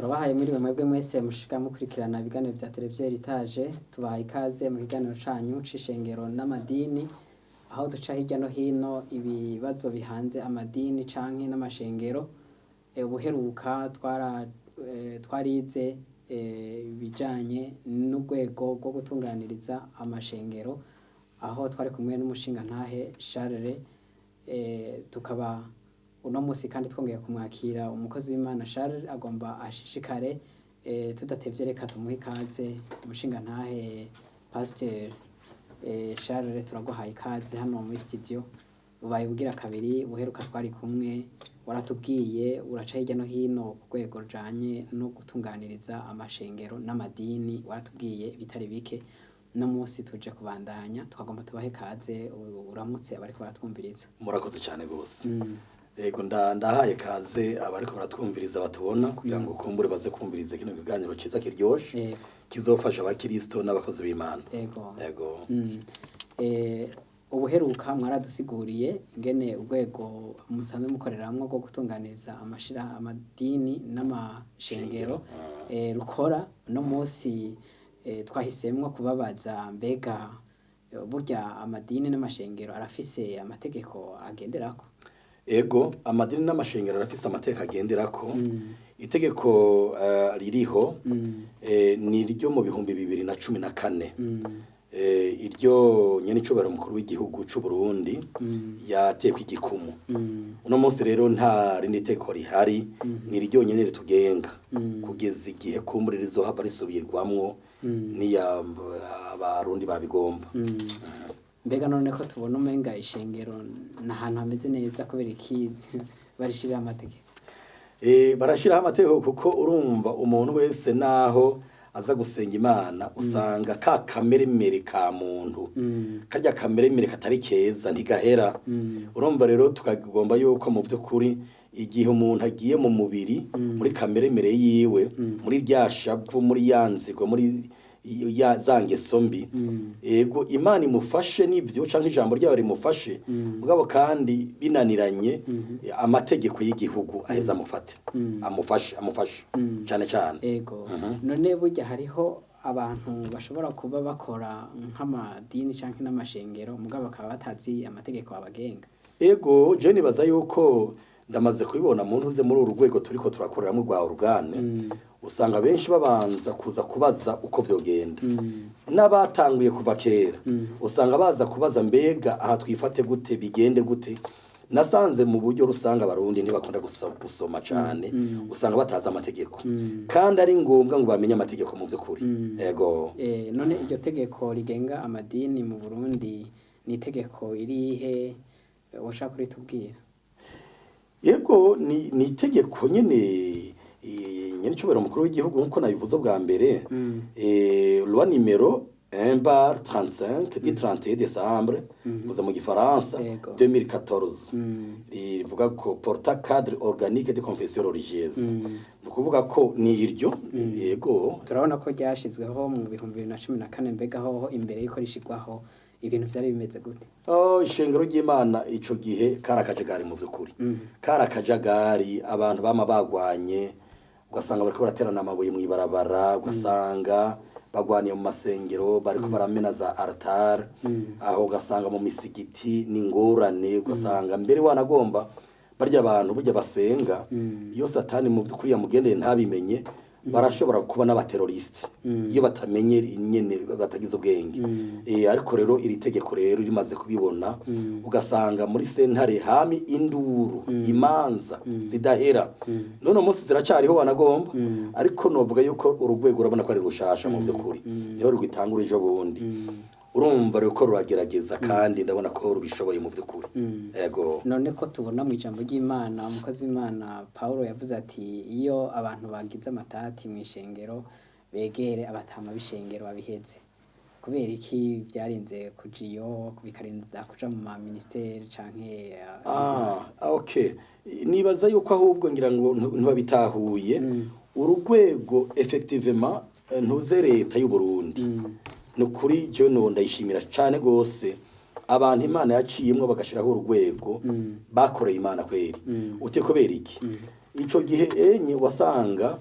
Turabahaye mwiriwe mwebwe mwese mushika mukurikirana ibiganiro vya televiziyo Heritage. Tubahaye ikaze mu kiganiro canyu c'ishengero n'amadini, aho duca hirya no hino ibibazo bihanze amadini canke n'amashengero. Ubuheruka twarize ibijanye n'urwego rwo gutunganiriza amashengero, aho twari kumwe n'umushingantahe Charles. Tukaba uno musi kandi twongeye kumwakira. Umukozi w'Imana Charles agomba ashishikare. Tudatevye, reka tumuhe ikaze. Umushingantahe Pasteur Charles, turaguhaye ikaze hano muri studio. Ubaye ubugira kabiri. Ubuheruka twari kumwe, waratubwiye, uraca hirya no hino ku rwego rujanye no gutunganiriza amashengero n'amadini, waratubwiye bitari bike. No munsi tuje kubandanya, twagomba tubahe ikaze, uramutse abariko baratwumviriza. Murakoze cyane gose. Yego, ndahaye kaze abariko baratwumviriza, batubona, kugira ngo kumbure baze kumviriza kino kiganiro ciza kiryoshe kizofasha abakristo n'abakozi b'Imana. Yego. Ubuheruka mwaradusiguriye ingene urwego musanzwe mukoreramwo rwo gutunganiriza amashira amadini n'amashengero rukora. No munsi twahisemwo kubabaza: mbega burya amadini n'amashengero arafise amategeko agenderako? Ego, amadini n'amashengero arafise amategeko agenderako. Itegeko ririho ni iryo mu 2014, iryo nyenicubahiro mukuru w'igihugu c'u Burundi yateyeko igikumu. Uno munsi rero nta rindi tegeko rihari, ni iryo nyene ritugenga kugeza igihe kumbure rizohava risubirwamwo niya Abarundi babigomba. Mbega none ko tubona umenga ishengero ni ahantu hameze neza, kubera iki barishirira amategeko? Barashiraho amategeko kuko urumva umuntu wese naho aza gusenga Imana, usanga ka kameremere ka muntu, karya kameremere katari keza, ntigahera. Urumva rero tukagomba yuko mu by'ukuri igihe umuntu agiye mu mubiri, muri kameremere yiwe, muri rya shavu, muri ya nzigo, muri ya za ngeso mbi, ego, Imana imufashe n'ivyo canke ijambo ryayo rimufashe. Mugabo kandi binaniranye, amategeko y'igihugu aheza amufate, amufashe, amufashe cane cane. Ego, none burya hariho abantu bashobora kuba bakora nk'amadini canke n'amashengero, mugabo bakaba batazi amategeko abagenga? Ego, je nibaza yuko ndamaze kubibona mu ntuze muri uru rwego turiko turakoreramwo rwa organe, usanga benshi babanza kuza kubaza uko vyogenda. N'abatanguye kuva kera usanga baza kubaza: mbega aha twifate gute, bigende gute? Nasanze mu buryo rusanga Abarundi ntibakunda gusoma cane, usanga batazi amategeko kandi ari ngombwa ngo bamenye amategeko mu vy'ukuri. Ego. None iryo tegeko rigenga amadini mu Burundi ni itegeko irihe? Woshaka kuritubwira? Yego, ni itegeko nyene icubahiro umukuru w'igihugu, nkuko nabivuze bwa mbere, loi numéro 1/35 du 31 décembre, mvuze mu gifaransa, 2014, rivuga ko portant cadre organique de confession religieuse. Ni ukuvuga ko ni iryo, yego. Turabona ko ryashizweho mu 2014. Mbega hoho imbere y'uko rishirwaho ibintu vyari bimeze gute? Oh, ishengero ry'Imana ico gihe kari akajagari mu vy'ukuri, kari akajagari. Abantu bama bagwanye, ugasanga bariko baraterana amabuye mw'ibarabara, ugasanga bagwaniye mu masengero, bariko baramena za altar aho, ugasanga mu misigiti ni ingorane, ugasanga mbere wanagomba barya abantu burya basenga, iyo Satani mu vy'ukuri yamugendeye ntabimenye, barashobora kuba n'abateroriste iyo batamenye nyene, batagize ubwenge. Ariko rero iri tegeko rero rimaze kubibona, ugasanga muri sentare hami induru, imanza zidahera. None umunsi ziracariho wanagomba, ariko novuga yuko urugwego urabona ko ari rushasha mu by'ukuri, niho rugitangura ejo bundi. Urumva rero ko ruragerageza kandi ndabona ko rubishoboye mu by'ukuri. Yego. None ko tubona mu ijambo ry'Imana, umukozi w'Imana Paul yavuze ati iyo abantu bagize amatati mu ishengero begere abatama b'ishengero babiheze, kubera iki byarinze kuja iyo, bikarinda kuja mu ma ministeri canke Ah, okay, nibaza yuko ahubwo ngira ngo ntibabitahuye. Urugwego effectivement, ntuze leta y'u Burundi, ni ukuri jewe no ndayishimira cane gose. Abantu Imana yaciyemwo bagashiraho urwego bakoreye Imana kweri. Ute kubera iki? Ico gihe enye wasanga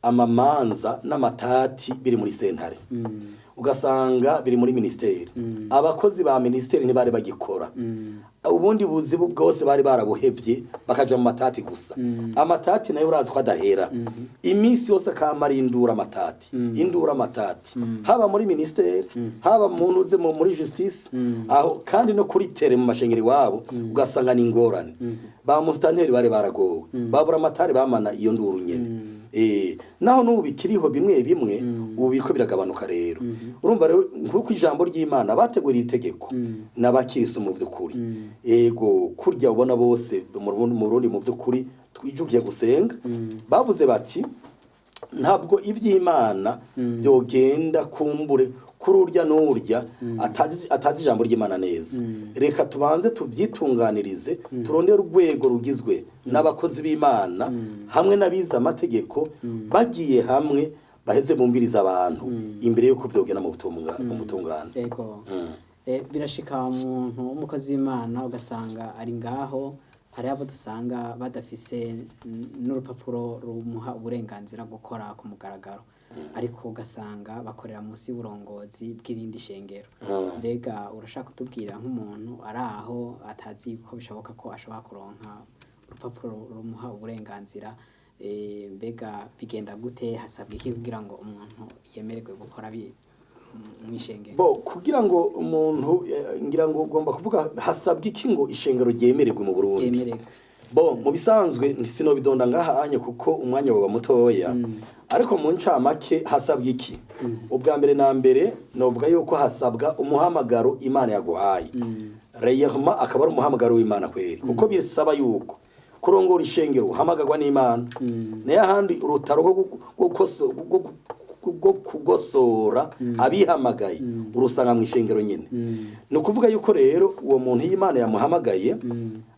Amamanza n'amatati biri muri sentare, ugasanga biri muri ministeri. Abakozi ba ministeri ntibari bagikora, ubundi buzi bwose bari barabuhevye, bakaja mu matati gusa. Amatati nayo urazi ko adahera, iminsi yose akamara indura amatati, indura amatati, haba muri ministeri, haba mu ntuze muri justice aho, kandi no kuri terrain mu mashengero iwabo ugasanga ni ingorane. Ba musitanteri bari baragowe, babura amatari bamana iyo nduru nyene. Naho n'ubu bikiriho bimwe bimwe, ubu biriko biragabanuka. Rero urumva rero, nk'uko ijambo ry'Imana bateguriye itegeko n'abakirisu mu by'ukuri, ego kurya ubona bose mu Burundi mu by'ukuri twijukiye gusenga, bavuze bati ntabwo iby'Imana byogenda kumbure kuri urya n'urya atazi ijambo ry'Imana neza. Reka tubanze tubyitunganirize, turondere urwego rugizwe n'abakozi b'Imana hamwe n'abize amategeko, bagiye hamwe baheze bumviriza abantu imbere y'uko byogenda mu butungane. Yego. Birashika umuntu w'umukozi w'Imana ugasanga ari ngaho, hariho abo dusanga badafise n'urupapuro rumuha uburenganzira gukora ku mugaragaro, ariko ugasanga bakorera munsi y'uburongozi bw'irindi shengero. Mbega urashaka kutubwira nk'umuntu ari aho atazi ko bishoboka ko ashobora kuronka urupapuro rumuha uburenganzira, mbega bigenda gute? Hasabwa iki kugira ngo umuntu yemererwe gukora mw'ishengero? Bo kugira ngo umuntu, ngira ngo ugomba kuvuga hasabwa iki ngo ishengero ryemererwe mu Burundi? Ryemererwe. Bo mu bisanzwe sinobidonda ngaha anye kuko umwanya woba mutoya, ariko mu ncamake hasabwa iki? Ubwa mbere na mbere novuga yuko hasabwa umuhamagaro Imana yaguhaye reyerma, akaba ari umuhamagaro w'Imana kweri, kuko bisaba yuko kurongora ishengero uhamagarwa n'Imana. Nayo ahandi urutaro rwo kugosora abihamagaye urusanga mu ishengero nyine. Ni ukuvuga yuko rero uwo muntu iyo Imana yamuhamagaye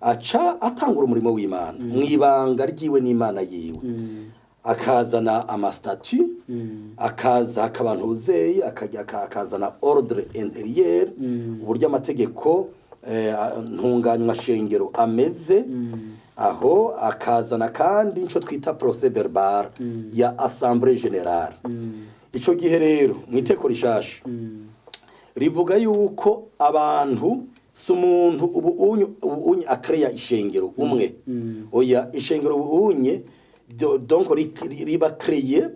aca atangura umurimo w'Imana mu ibanga ryiwe n'Imana yiwe, akazana ama statuts, akaza akabantu uzeye, akajya akazana ordre intérieur, uburyo amategeko ntunganywa shengero ameze aho, akazana kandi nico twita procès verbal ya assemblée générale. Ico gihe rero mu iteko rishasha rivuga yuko abantu si umuntu ubu unye akreya ishengero umwe, oya. Ishengero ubu unye donc riba créé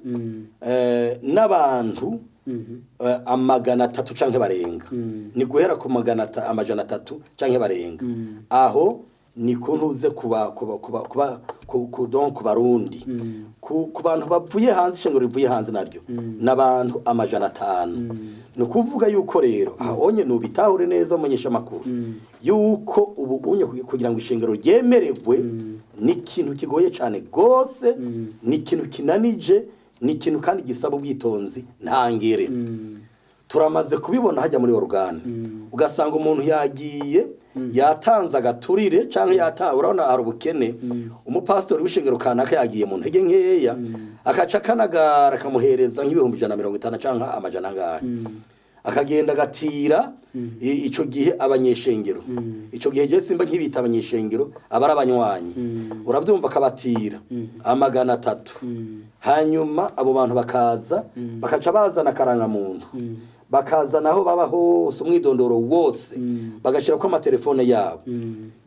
n'abantu 300 canke barenga. Ni guhera ku 300 canke barenga. Aho ni kuntuze kuba ku donc ku Barundi, ku bantu bavuye hanze, ishengero rivuye hanze naryo n'abantu 500. Ni ukuvuga yuko rero ahonye nubitahure neza umunyesha makuru yuko ubu unye kugira ngo ishengero ryemererwe ni ikintu kigoye cyane gose, ni ikintu kinanije, ni ikintu kandi gisaba ubwitonzi ntangere. Turamaze kubibona hajya muri organe, ugasanga umuntu yagiye yatanze agaturire cyangwa yatawe. Urabona hari ubukene, umupasitori w'ishengero kanaka yagiye mu ntege nkeya, akaca akanagara akamuhereza nk'150,000 cyangwa amajana angahe, akagenda agatira ico gihe abanyeshengero. Ico gihe je simba nkibita abanyeshengero, aba ari abanywanyi, urabyumva, akabatira 300. Hanyuma abo bantu bakaza bakaca bazana akarangamuntu, bakazana aho baba hose, umwidondoro wose, bagashyira ko amatelefone yabo.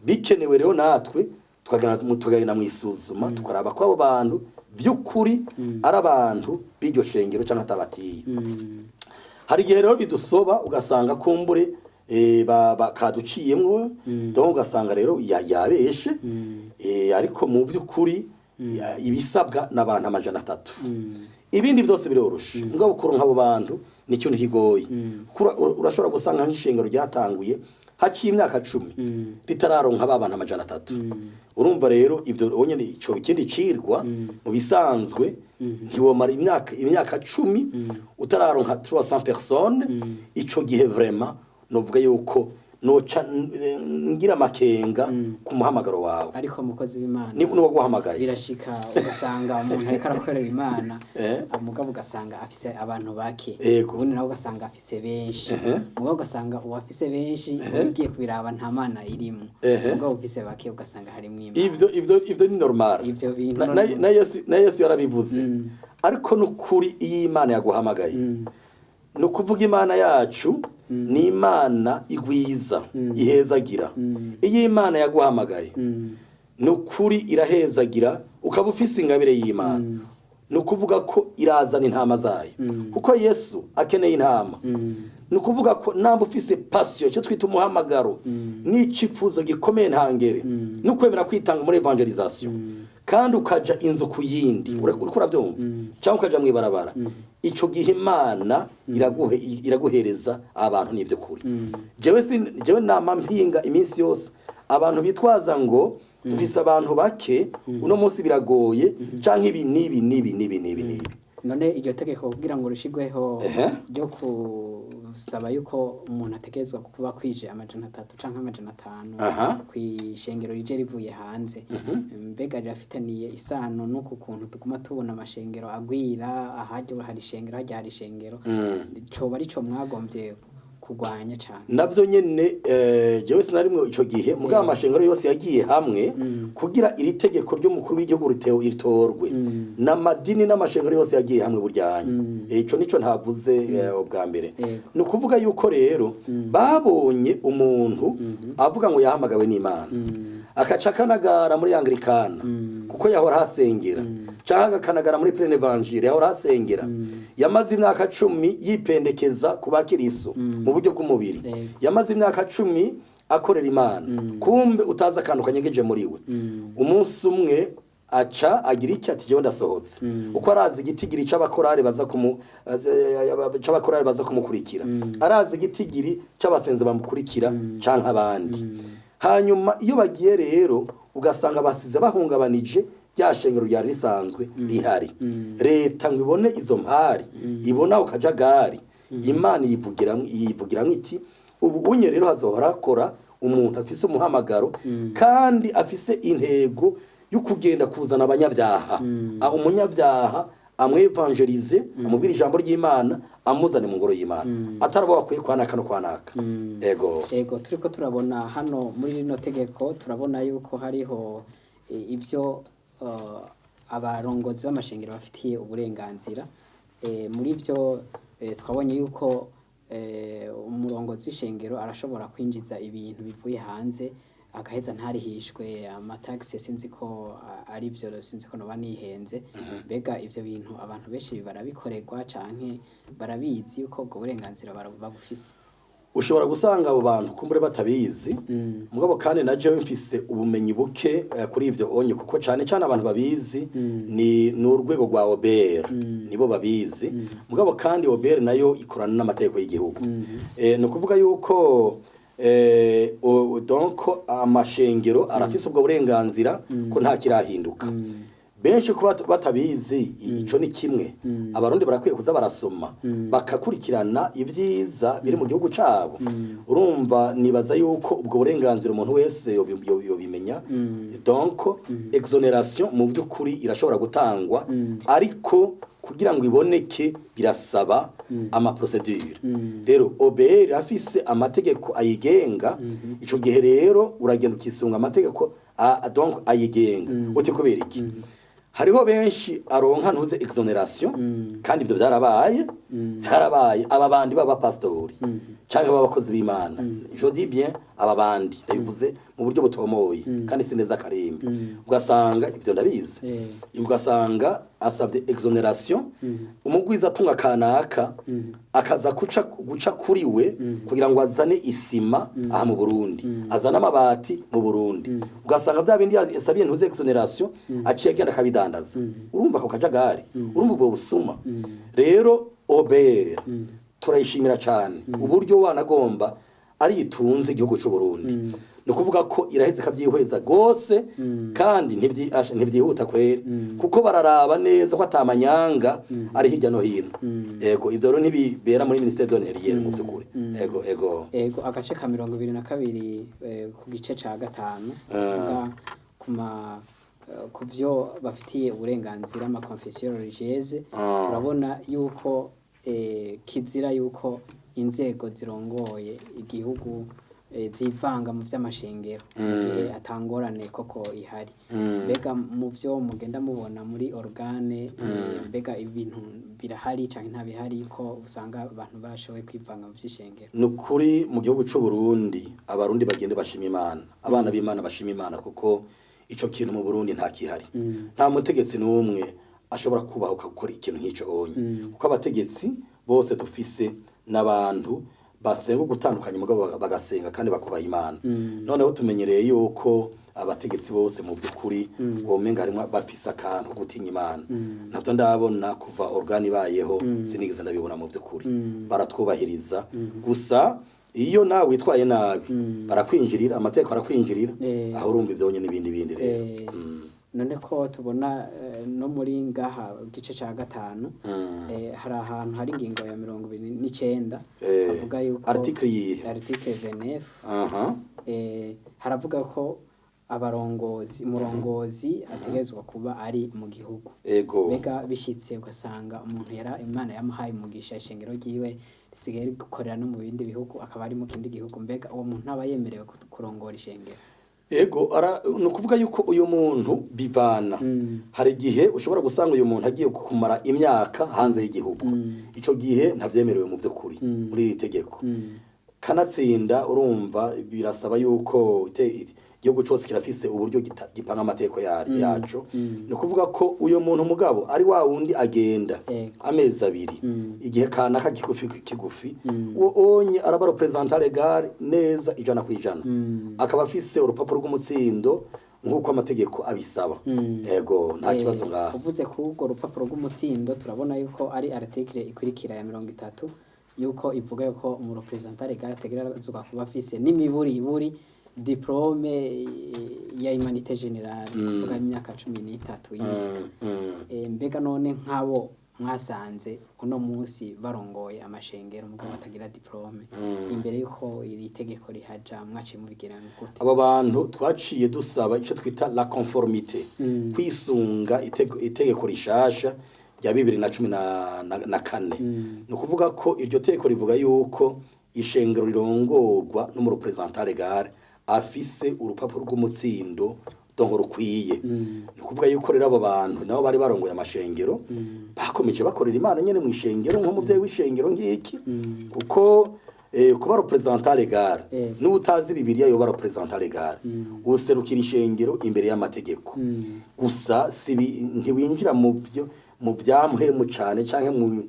Bikenewe rero natwe tukagenda mu isuzuma, tukaraba ko abo bantu by'ukuri ari abantu b'iryo shengero cyangwa atabatiye. Hari igihe rero bidusoba, ugasanga kumbure kaduciyemwo, donc ugasanga rero yabeshe. Ariko mu by'ukuri ibisabwa n'abantu 300, ibindi byose biroroshe. Mugabo kuronka abo bantu ni ikintu kigoye. Urashobora gusanga nk'ishengero ryatanguye haciye imyaka 10 ritararonka ba bantu 300. Urumva rero ibyo nyene ico ikindi cirwa. Mu bisanzwe ntiwomara imyaka 10 utararonka 300 personnes. Ico gihe vraiment novuga yuko Noca ngira amakenga ku muhamagaro wawe. Ariko mukozi w'Imana, ni waguhamagaye. Birashika ugasanga umuntu ariko arakorera Imana, Eh. umugabo ugasanga afise abantu bake, ubundi nawe ugasanga afise benshi. Mugabo ugasanga uwafise benshi ugiye kubiraba nta mana irimo, mugabo ufise bake ugasanga harimwo Imana. Ivyo ni normal. Ivyo bintu Na Yesu yarabivuze. Ariko nukuri iyo Imana yaguhamagaye, ni ukuvuga Imana yacu ni Imana igwiza, ihezagira. Iyo Imana yaguhamagaye, ni ukuri irahezagira. Ukaba ufise ingabire y'Imana, ni ukuvuga ko irazana intama zayo, kuko Yesu akeneye intama. Ni ukuvuga ko namba ufise passion, icyo twita umuhamagaro, n'icyifuzo gikomeye ntangere, no kwemera kwitanga muri évangélisation, kandi ukaja inzu ku yindi, uriko urabyumva, cyangwa ukaja mu ibarabara, ico gihe Imana iraguhereza abantu. N'ivyo kuri jewe jewe nama mpinga iminsi yose abantu bitwaza ngo dufise abantu bake, uno munsi biragoye, canke ibi n'ibi n'ibi n'ibi n'ibi n'ibi. None iryo tegeko kugira ngo rishigweho ryo gusaba yuko umuntu ategerezwa kuba kwije 300 canke 500 kw'ishengero rije rivuye hanze, mbega rirafitaniye isano n'uku kuntu tuguma tubona amashengero agwira, ahajya hari ishengero, hajya hari ishengero? Coba arico mwagombye kurwanya cane? Navyo nyene, jewe sinarimwe ico gihe, mugabo amashengero yose yagiye hamwe kugira iri tegeko ry'umukuru w'igihugu ritewe ritorwe, n'amadini n'amashengero yose yagiye hamwe buryanye. Ico nico ntavuze ubwa mbere. Ni ukuvuga yuko rero babonye umuntu avuga ngo yahamagawe n'Imana, akaca akanagara muri Anglikana kuko yahora ahasengera, canke agakanagara muri Plein Évangile yahora ahasengera. Yamaze imyaka 10 yipendekeza ku bakiriso mu buryo bw'umubiri. Yamaze imyaka 10 akorera Imana, kumbe utazi akantu kanyegeje muri we. Umunsi umwe aca agira icyo ati: "Jewe ndasohotse," uko arazi igitigiri c'abakorari baza kumukurikira, arazi igitigiri c'abasenzi bamukurikira canke abandi. Hanyuma iyo bagiye rero, ugasanga basize bahungabanije rya shengero ryari risanzwe rihari. Leta ngo ibone izo mpari, ibona ako kajagari, Imana yivugiramwo iti: "Ubu unye rero hazohora hakora umuntu afise umuhamagaro kandi afise intego yo kugenda kuzana abanyabyaha, umunyabyaha amwevangelize, amubwire ijambo ry'Imana, amuzane mu ngoro y'Imana, atari abo bakwiye kwanaka no kwanaka." Ego. Ego, turiko turabona hano muri rino tegeko, turabona yuko hariho ibyo abarongozi b'amashengero bafitiye uburenganzira. Muri byo twabonye yuko umurongozi w'ishengero arashobora kwinjiza ibintu bivuye hanze, agaheza ntarihishwe amatagisi. Sinzi ko ari byo, sinzi ko noba nihenze. Mbega ivyo bintu abantu benshi barabikorerwa canke barabizi yuko ubwo burenganzira babufise? Ushobora gusanga abo bantu kumbure batabizi, mugabo kandi na jewe mfise ubumenyi buke kuri ivyo onye, kuko cane cane abantu babizi ni urwego rwa OBR, nibo babizi. Mugabo kandi OBR nayo ikorana n'amategeko y'igihugu. Ni ukuvuga yuko donc amashengero arafise ubwo burenganzira, ko nta kirahinduka. Benshi kuba batabizi, ico ni kimwe. Abarundi barakwiye kuza barasoma, bakakurikirana ibyiza biri mu gihugu cabo. Urumva, nibaza yuko ubwo burenganzira umuntu wese yobimenya. Donc exonération mu by'ukuri irashobora gutangwa, ariko kugira ngo iboneke birasaba ama procédure. Rero OBR afise amategeko ayigenga. Ico gihe rero uragenda ukisunga amategeko donc ayigenga. Uti kubera iki hariho benshi aronka ntuze exonération? Kandi ivyo byarabaye. Aba bandi baba pastori canke b'abakozi b'Imana, je dis bien aba bandi, ndabivuze mu buryo butomoye kandi sineza akarimbi, ugasanga ivyo ndabizi, ugasanga asabye exonération, umugwiza atunga kanaka akaza guca kuri we kugira ngo azane isima aha mu Burundi, azane amabati mu Burundi, ugasanga bya bindi yasabiye ntuze exonération aciye agenda akabidandaza. Urumva ako kajagari? Urumva ubwo busuma? Rero OBR turayishimira cyane uburyo wanagomba. ari itunze igihugu cy'u Burundi, ni ukuvuga ko iraheze ikabyihweza gose, kandi ntibyihuta kwera, kuko bararaba neza ko atamanyanga ari hirya no hino. Ego, ibyo rero ntibibera muri ministère de l'Intérieur mu by'ukuri. Ego, ego. Ego, agace ka 22 ku gice ca gatanu kavuga ku ma ku byo bafitiye uburenganzira ama confession religieuse. Turabona yuko kizira yuko inzego zirongoye igihugu zivanga mu vy'amashengero mu gihe atangorane koko ihari. Mbega mu vyo mugenda mubona muri organe, mbega ibintu birahari canke ntabihari ko usanga abantu bashoboye kwivanga mu vy'ishengero? Ni ukuri, mu gihugu cy'u Burundi abarundi bagende bashima Imana, abana b'Imana bashima Imana, kuko ico kintu mu Burundi nta kihari. Nta mutegetsi n'umwe ashobora kubahuka gukora ikintu nk'ico onye, kuko abategetsi bose dufise n'abantu basenga ugutandukanye, mugabo bagasenga kandi bakubaha Imana. Noneho tumenyereye yuko abategetsi bose mu by'ukuri womenga harimwo bafise akantu ko gutinya Imana. Navyo ndabona kuva organe ibayeho, sinigeze ndabibona. Mu by'ukuri baratwubahiriza, gusa iyo nawe witwaye nabi barakwinjirira, amategeko arakwinjirira. Aho urumva ivyo nyene n'ibindi bindi rero. None ko tubona no muri ngaha igice ca gatanu, hari ahantu hari ingingo ya 29 havuga yuko Article yihe? Article 29. Aha. Haravuga ko abarongozi, umurongozi ategerezwa kuba ari mu gihugu. Mbega bishitse ugasanga umuntu yara Imana yamuhaye umugisha, ishengero ryiwe risigaye rikorera no mu bindi bihugu, akaba ari mu kindi gihugu, mbega uwo muntu ntaba yemerewe kurongora ishengero? Ego, ni ukuvuga yuko uyu muntu bivana. Hari igihe ushobora gusanga uyu muntu agiye kumara imyaka hanze y'igihugu. Ico gihe ntavyemerewe mu by'ukuri muri iri tegeko. Kanatsinda urumva birasaba yuko igihugu cyose kirafise uburyo gipanga amategeko yaco. Ni ukuvuga ko uyu muntu mugabo ari wa wundi agenda amezi 2, igihe kanaka kigufi kigufi, uwo onye araba representant légal neza 100%, akaba afise urupapuro rw'umutsindo nk'uko amategeko abisaba. Ego, nta kibazo ngaho. Uvuze ku urwo rupapuro rw'umutsindo, turabona yuko ari article ikurikira ya 30, yuko ivuga yuko umurepresentant légal ategerezwa kuba afise n'imiburiburi diplôme ya humanité générale, kuvuga imyaka 13 yiga. Mbega none nk'abo mwasanze uno munsi barongoye amashengero mugabo batagira diplôme, imbere yuko iri tegeko rihaja mwaciye mubigira gute? Abo bantu twaciye dusaba icyo twita la conformité, kwisunga itegeko rishasha rya 2014. Ni ukuvuga ko iryo tegeko rivuga yuko ishengero rirongorwa n'umurepresentant légal afise urupapuro rw'umutsindo, donc rukwiye. Ni ukuvuga yuko rero abo bantu nabo bari barongoye amashengero bakomeje bakorera Imana nyene mu ishengero nk'umuvyeyi w'ishengero nk'iki, kuko kuba representant légal, n'utazi Bibiliya yoba representant légal, userukira ishengero imbere y'amategeko. Gusa sibi ntiwinjira mu vyo mu byamuhemu cane canke mu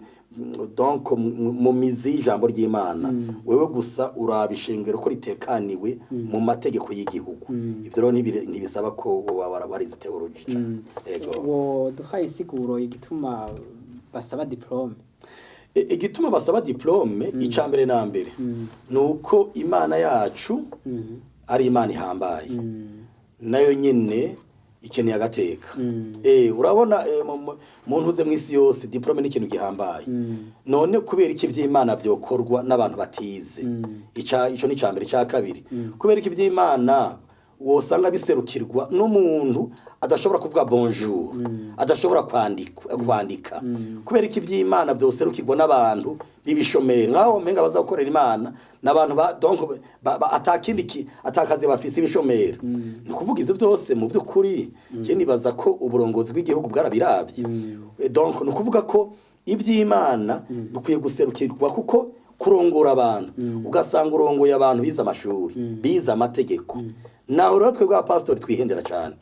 donc mu mizi y'ijambo ry'Imana. Wewe gusa uraba ishengero ko ritekaniwe mu mategeko y'igihugu. Ivyo rero ntibisaba ko woba warize theology cane. Ego. Wo duhaye insiguro igituma basaba diplôme? Igituma basaba diplôme, ica mbere na mbere ni uko Imana yacu ari Imana ihambaye, nayo nyene ikeneye agateka. Urabona, mu ntuze mw'isi yose diplôme ni ikintu gihambaye. None kubera iki ivy'Imana vyokorwa n'abantu batize? Ico ni ica mbere. Ica kabiri, kubera iki ivy'Imana wosanga biserukirwa n'umuntu adashobora kuvuga bonjour, adashobora kwandika? Kubera iki ivy'Imana vyoserukirwa n'abantu b'ibishomeri, nkaho umenga baza gukorera Imana n'abantu ba donc atakindi atakazi bafise, ibishomeri? Ni ukuvuga ivyo byose mu by'ukuri je nibaza ko uburongozi bw'igihugu bwarabiravye. Donc ni ukuvuga ko ivy'Imana bikwiye guserukirwa, kuko kurongora abantu, ugasanga urongoye abantu bize amashuri, bize amategeko, naho rero twebwe abapasitori twihendera cyane,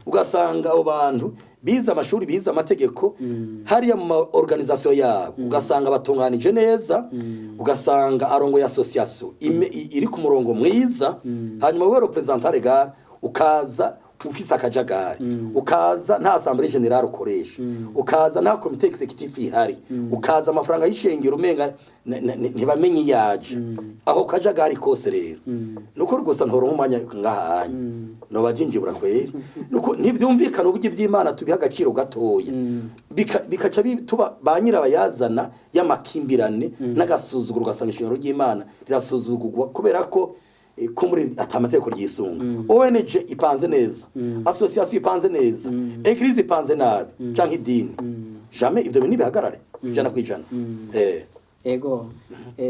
ugasanga abo bantu bize amashuri, bize amategeko, hariya mu ma organisation yabo ugasanga batunganije neza, ugasanga arongoye association iri ku murongo mwiza, hanyuma wowe representant légal ukaza. ufise akajagari, ukaza nta assemblée générale ukoresha, ukaza nta comité exécutif ihari, ukaza amafaranga y'ishengero umenga ntibamenye iyaje, aho kajagari kose rero nuko rwose ntora umwanya ngahanya noba jinjibura kweri. Nuko ntivyumvikana uburyo ivy'Imana tubiha agaciro gatoya, bikaca tuba ba nyirabayazana y'amakimbirane n'agasuzuguro, ugasanga ishengero ry'Imana rirasuzugurwa kubera ko kumbure ata amategeko ryisunga. ONG ipanze neza, association ipanze neza, église ipanze nabi canke idini. Jamais ivyo bintu nibihagarare 100%. Ego,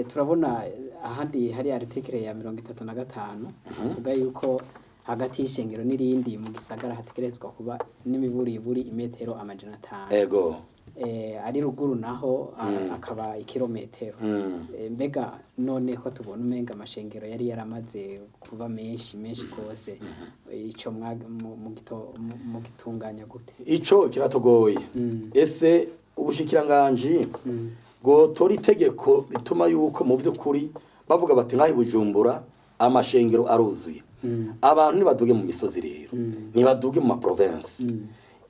turabona ahandi hari article ya 35 ivuga yuko hagati y'ishengero n'irindi mu gisagara hategerezwa kuba n'imiburiburi imetero 500. Ari ruguru naho akaba ikirometero. Mbega none ko tubona umenga amashengero yari yaramaze kuba menshi menshi gose, ico mugitunganya gute? Ico kiratugoye. Ese ubushikiranganji bwotora itegeko rituma yuko mu by'ukuri bavuga bati nk'aho i Bujumbura amashengero aruzuye, abantu nibaduge mu misozi rero, nibaduge mu maprovinsi,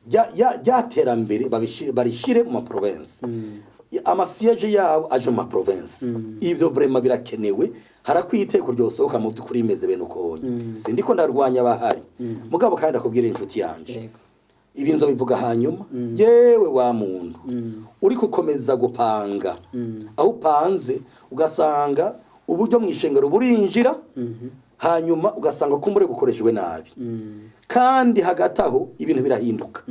rya terambere barishire mu maprovinsi, amasiège yabo aje mu maprovinsi. Ivyo vraiment birakenewe, harakwiye iteko ryosohoka mu by'ukuri imeze bene ukonye. Sindiko ndarwanya abahari, mugabo kandi ndakubwira inshuti yanje, ibi nzobivuga hanyuma. Yewe wa muntu uri gukomeza gupanga, aho upanze ugasanga uburyo mu ishengero burinjira, hanyuma ugasanga kumbure bukoreshejwe nabi, kandi hagati aho ibintu birahinduka.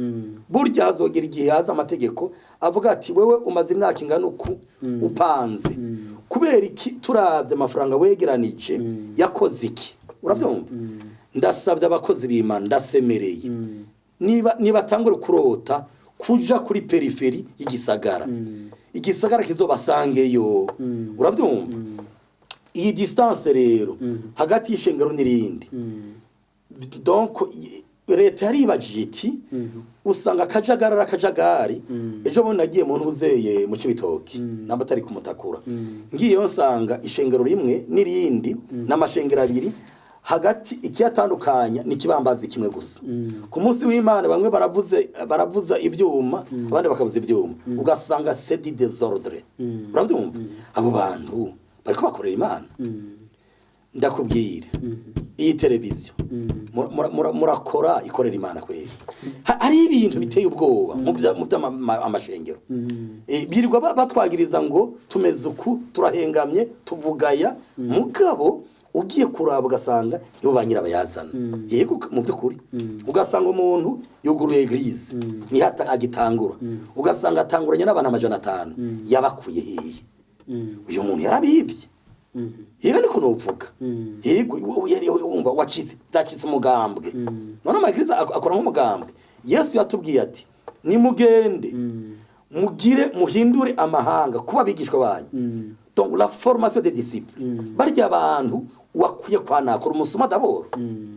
Burya hazogera igihe haza amategeko avuga ati wewe umaze imyaka ingana uku upanze, kubera iki? Turabye amafaranga wegeranije yakoze iki? Urabyumva? Ndasabye abakozi b'Imana, ndasemereye, niba tangure kurota kuja kuri périphérie y'igisagara, igisagara kizobasangeyo. Urabyumva? Iyi distance rero hagati y'ishengero n'irindi, donc leta yaribajije iti usanga akajagari ari akajagari. Ejo bundi nagiye mu ntuzeye mu Cibitoki, namba atari kumutakura, ngiyeyo nsanga ishengero rimwe n'irindi n'amashengero abiri, hagati ikiyatandukanya ni ikibambazi kimwe gusa. Ku munsi w'Imana bamwe baravuza ivyuma, abandi bakavuza ivyuma, ugasanga c'est du désordre. Urabyumva? Abo bantu bariko bakorera Imana? Ndakubwira, iyi televiziyo murakora ikorera Imana kweri? Hari ibintu biteye ubwoba mu by'amashengero. Birirwa batwagiriza ngo tumeze uku, turahengamye, tuvugaya, mugabo ugiye kuraba ugasanga nibo ba nyirabayazana. Yego, mu by'ukuri ugasanga umuntu yuguruye église, niho agitangura, ugasanga atanguranye n'abantu 500. Yabakuye hehe? Uyu muntu yarabibye. Yego, niko novuga. Yego, wumva wacitse, byacitse umugambwe. None amagiriza akora nk'umugambwe. Yesu yatubwiye ati nimugende mugire muhindure amahanga kuba abigishwa banyu. Donc la formation des disciples, barya abantu wakwiye kwanakora umusuma d'abord.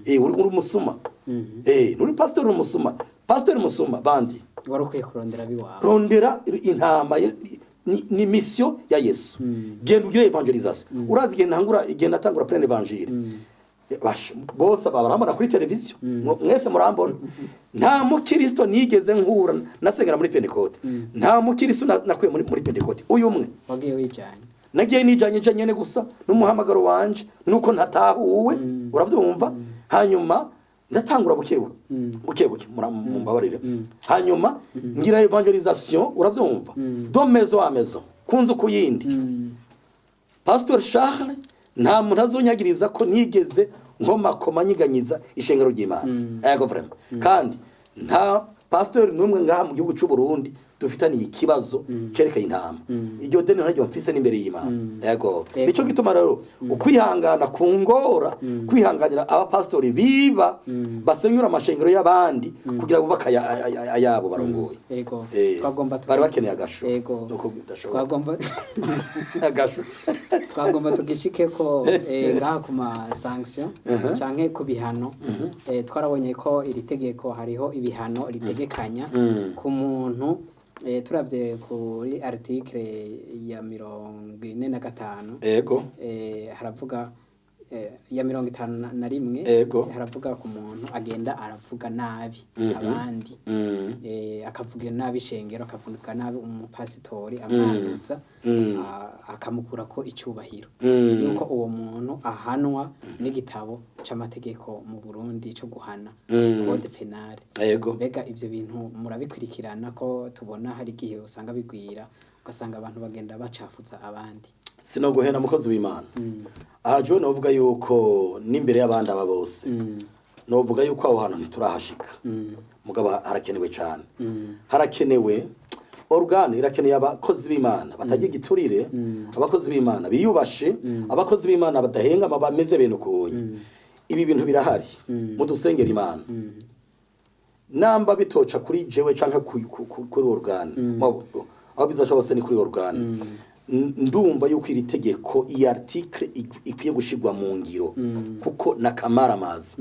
Uri umusuma, nturi pastor, uri umusuma, pastor umusuma bandi. Wari ukwiye kurondera abiwawe. Rondera intama ni mission ya Yesu. Genda ugire évangélisation. Urazi igihe ntangura, igihe natangura pleine évangile, bose barambona kuri televiziyo, mwese murambona. Nta mukristo nigeze nkura nasengera muri Pentecôte, nta mukristo nakuye muri Pentecôte uyu umwe. Wagiye wijanye? Nagiye nijanye je nyene gusa n'umuhamagaro wanje nuko ntatahuwe. Uravyumva? Hanyuma ndatangura buke buke, buke buke, mumbabarire. Hanyuma ngira évangélisation, uravyumva, de maison à maison, kunzu ku yindi. Pastor Charles, nta muntu azonyagiriza ko nigeze nkomakoma nyiganyiza ishengero ry'Imana. Ego, vraiment. Kandi nta pastor n'umwe ngaha mu gihugu cy'u Burundi dufitaniye ikibazo cerekeye intama. Iryo deni ntaryo mfise n'imbere y'Imana. Ego. Ego. Nico gituma rero ukwihangana kungora kwihanganira abapastori biba basenyura amashengero y'abandi kugira ngo bubake ayabo barongoye. Ego. Twagomba Bari bakeneye agasho. Ego. Nuko bidashoboka. Twagomba Agasho. Twagomba tugishike ko ngaha ku ma sanction canke ku bihano. Twarabonye ko iri tegeko hariho ibihano ritegekanya ku muntu. Turavye kuri article ya 45, haravuga ya 51, Ego. haravuga ku muntu agenda aravuga nabi abandi, akavugira nabi ishengero, akavuga nabi umupasitori, amwanduza, akamukurako icyubahiro, yuko uwo muntu ahanwa n'igitabo c'amategeko mu Burundi co guhana, code penal. Ego. Mbega ibyo bintu murabikurikirana, ko tubona hari igihe usanga bigwira, ugasanga abantu bagenda bacafuza abandi? Sinoguhena, mukozi w'Imana. Aha jewe novuga yuko n'imbere y'abandi aba bose, novuga yuko aho hantu ntiturahashika, mugabo harakenewe cane. Harakenewe organe, irakeneye abakozi b'Imana batagira igiturire, abakozi b'Imana biyubashe, abakozi b'Imana badahengama, bameze bene ukunye. Ibi bintu birahari, mudusengera Imana. Namba bitoca kuri jewe canke kuri organe, aho bizaca hose ni kuri organe. Ndumva yuko iri tegeko, iyi article ikwiye gushirwa mu ngiro, kuko nakamaramaza.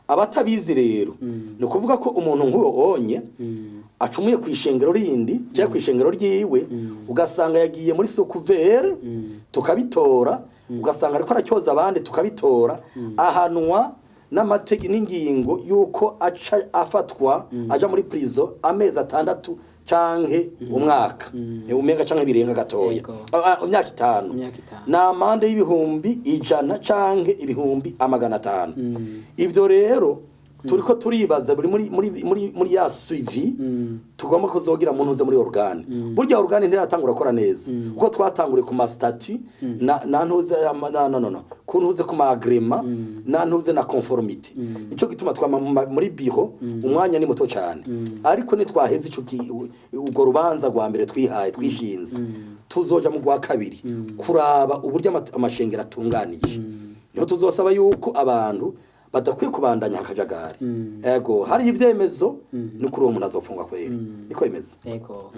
Abatabizi rero, ni ukuvuga ko umuntu nk'uwo onye acumuye ku ishengero rindi cyangwa ku ishengero ryiwe, ugasanga yagiye muri sukuvere tukabitora, ugasanga ariko aracyoza abandi tukabitora, ahanwa n'amategi n'ingingo y'uko aca afatwa aja muri prison amezi 6 canke umwaka, umenga canke birenga gatoya. Yego. Imyaka 5. Imyaka 5. Ni amande y'100,000 canke 500,000. Ivyo rero turiko turibaza buri muri ya suivi tugomba kuzogira mu ntuze muri organe. Burya organe ntiratangura gukora neza, kuko twatanguriye ku ma statut na ntuze na no no no ku ntuze, ku ma agrément na ntuze na conformité. Nico gituma twama muri bureau umwanya ni muto cyane, ariko nitwaheze ico ubwo rubanza rwa mbere twihaye, twishinze, tuzoja mu rwa kabiri kuraba uburyo amashengero atunganije. Niho tuzosaba yuko abantu badakwiye kubandanya akajagari. Ego, hari ibyemezo, ni kuri uwo muntu azofungwa kweri, niko bimeze. Ego.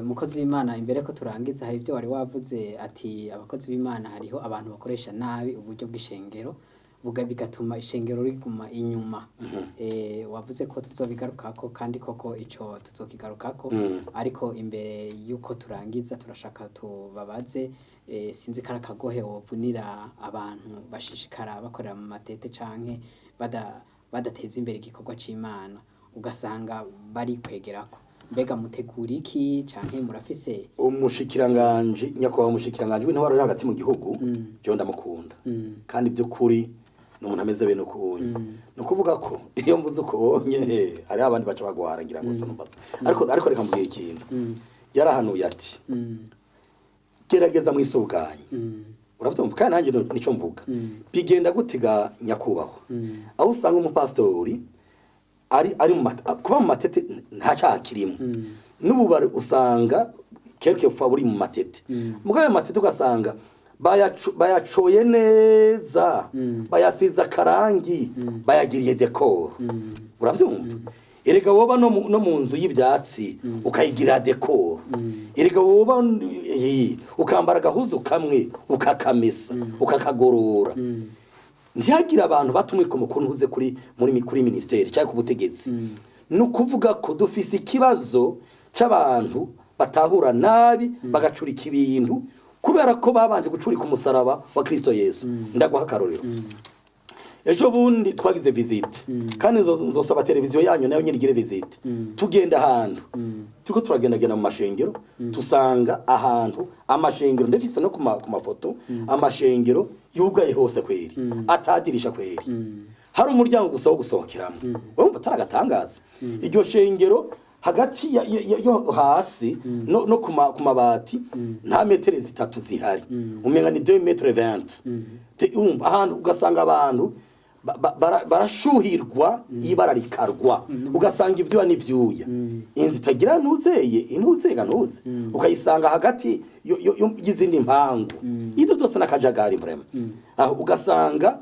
Mukozi w'Imana, imbere ko turangiza, hari ibyo wari wavuze ati abakozi b'Imana, hariho abantu bakoresha nabi uburyo bw'ishengero, buga bigatuma ishengero riguma inyuma. Wavuze ko tuzobigarukako, kandi koko ico tuzokigarukako, ariko imbere yuko turangiza turashaka tubabaze, sinzi kari akagohe wovunira abantu bashishikara bakorera mu matete canke badateza imbere igikorwa c'Imana, ugasanga bari kwegerako. Mbega mutegura iki canke murafise? Umushikiranganji, nyakubahwa umushikiranganji w'intwaro yo hagati mu gihugu, jewe ndamukunda, kandi by'ukuri ni umuntu ameze bene ukunye. Ni ukuvuga ko iyo mvuze ukunye hariho abandi baca bagwara, ngira ngo sinumbaza, ariko reka mbwire ikintu yarahanuye ati: "Gerageza mwisuganye." Uravyumva? Kandi nanjye nico mvuga. Bigenda gutega, nyakubahwa, aho usanga umupasitori ari kuba mu matete nta cyaha kirimo, n'ububari usanga quelque fois buri mu matete. Mugabo ayo matete ugasanga bayacoye neza, bayasize akarangi, bayagiriye décor. Uravyumva? Erega woba no mu nzu y'ivyatsi ukayigira décor. Erega woba ukambara agahuzu kamwe, ukakamesa, ukakagorora, ntihagire abantu batumwe ku mukuntu uze kuri ministeri cyangwa ku butegetsi. Ni ukuvuga ko dufise ikibazo c'abantu batahura nabi, bagacurika ibintu kubera ko babanje gucurika umusaraba wa Kristo Yesu. Ndaguha akarorero. Ejo bundi twagize visite, kandi nzosaba televiziyo yanyu nayo nyine igire visite. Tugenda ahantu, turiko turagendagenda mu mashengero, tusanga ahantu amashengero, ndafise no ku mafoto, amashengero yugaye hose kweri, atadirisha kweri, hari umuryango gusa wo gusohokeramo. Urumva atari agatangaza? Iryo shengero hagati yo hasi no ku mabati nta metero 3 zihari, umenga ni 2 metre 20. Urumva ahantu ugasanga abantu barashuhirwa, ibara rikarwa, ugasanga ivyuya n'ivyuya, inzu itagira ntuzeye intuzega ntuze, ukayisanga hagati y'izindi mpangu. Ivyo byose n'akajagari vraiment. Aho ugasanga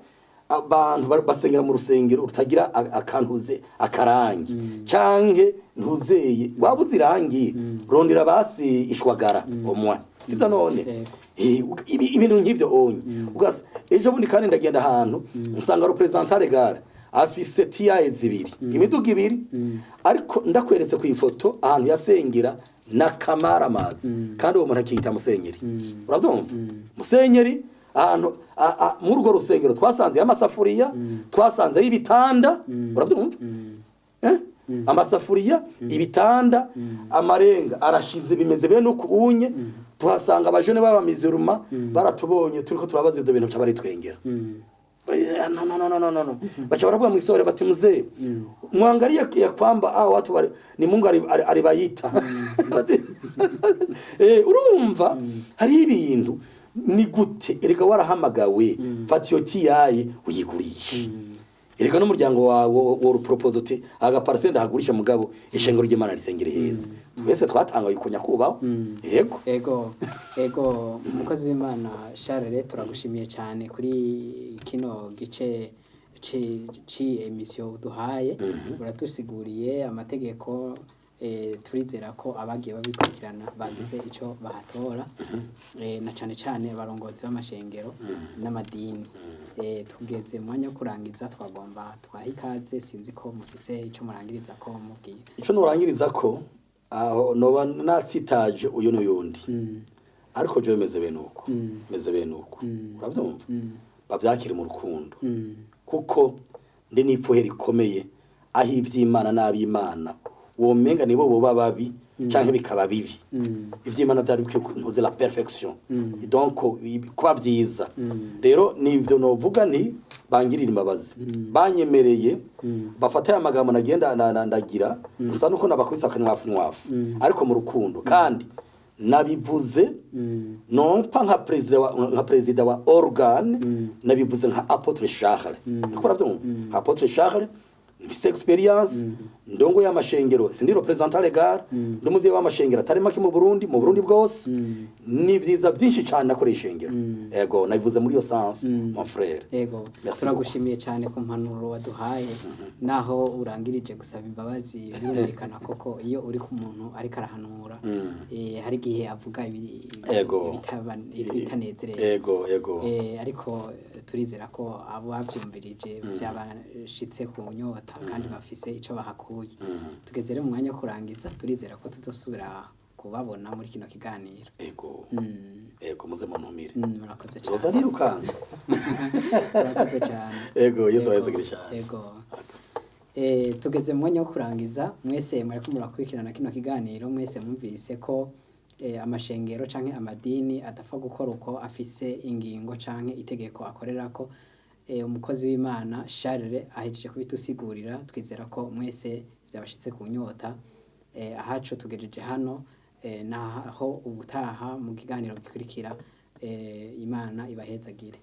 abantu basengera mu rusengero rutagira akantuze akarangi canke ntuzeye, waba uzi irangi, rondera basi ishwagara omwa, sibyo none? Yego. Ibintu nk'ivyo onye. Ejo bundi kandi ndagenda ahantu, nsanga représentant légal afise TI zibiri, imiduga ibiri, ariko ndakweretse ku ifoto ahantu yasengera na kamaramazi, kandi uwo muntu akiyita musenyeri. Urabyumva? Musenyeri. Ahantu muri urwo rusengero twasanze amasafuriya, twasanzeyo ibitanda, urabyumva? Eh? Amasafuriya, ibitanda, amarenga arashize, bimeze bene uku unye. Tuhasanga abajene b'abamizuruma baratubonye turiko turabaza ibyo bintu, baritwengera. No, no, no, no, no, no, no. Baca baravuga mu isore bati: "Mzee, mwangalie ya kwamba hao watu ni Mungu alibayita." Urumva hari ibintu ni gute? Erega warahamagawe, fata iyo tiyayi uyigurishe. Erega n'umuryango wawe wo propose uti: "Aga parcelle ndahagurisha, mugabo ishengero ry'Imana risengere heza." Twese twatangaye ku nyakubahwa, yego. Ego, umukozi w'Imana Charles, turagushimiye cyane kuri kino gice ci émission uduhaye. Uratusiguriye amategeko, turizera ko abagiye babikurikirana bagize ico bahatora, na cane cane abarongozi b'amashengero n'amadini. Tugeze mu mwanya wo kurangiza, twagomba twaha ikaze, sinzi ko mufise ico murangiriza ko mubwira. Ico nurangiriza ko aho noba natsitaje uyu n'uyundi, ariko jewe meze bene uko, meze bene uko, uravyumva, bavyakire mu rukundo, kuko ndi n'ipfuhe rikomeye aho ivy'Imana n'ab'Imana womenga nibo boba babi canke bikaba bibi. Ivy'Imana vyari bikwiye kunoza la perfection, donc kuba vyiza. Rero nivyo novuga nti bangirira imbabazi, banyemereye bafata aya magambo nagenda ndagira nsa nuko nabakubise akanywafu nywafu, ariko mu rukundo. Kandi nabivuze non pas nka président wa organe, nabivuze nka apôtre Charles, niko uravyumva, nka apôtre Charles mfise expérience, ndongo y'amashengero, sindi représentant légal, ndi umuvyeyi w'amashengero atari make mu Burundi bwose. Ni vyiza vyinshi cane nakoreye ishengero. Ego, nabivuze muri iyo sens, mon frère. Ego. Merci. Turagushimiye cyane ku mpanuro waduhaye, naho urangirije gusaba imbabazi. Birumvikana koko iyo uri ku muntu ariko arahanura, hari igihe avuga ibitanezereye. Ego. Ariko turizera ko abo bavyumvirije byabashitse ku nyota kandi bafise ico bahakuye. Tugeze rero mu mwanya wo kurangiza, turizera ko tuzosubira kubabona muri kino kiganiro. Ego, muze muntumire. Murakoze Nzoza cyane. nirukanga. Murakoze cyane. Ego, Yesu abahezagire cyane. Ego. Tugeze mu mwanya wo kurangiza. Mwese mureko murakurikirana kino kiganiro, mwese mwumvise ko amashengero canke amadini adapfa gukora uko afise ingingo canke itegeko akorerako. Umukozi w'Imana Charles ahejeje kubitusigurira, twizera ko mwese vyabashitse ku nyota. Ahacu tugejeje hano, naho ubutaha mu kiganiro gikurikira. Imana ibahezagire.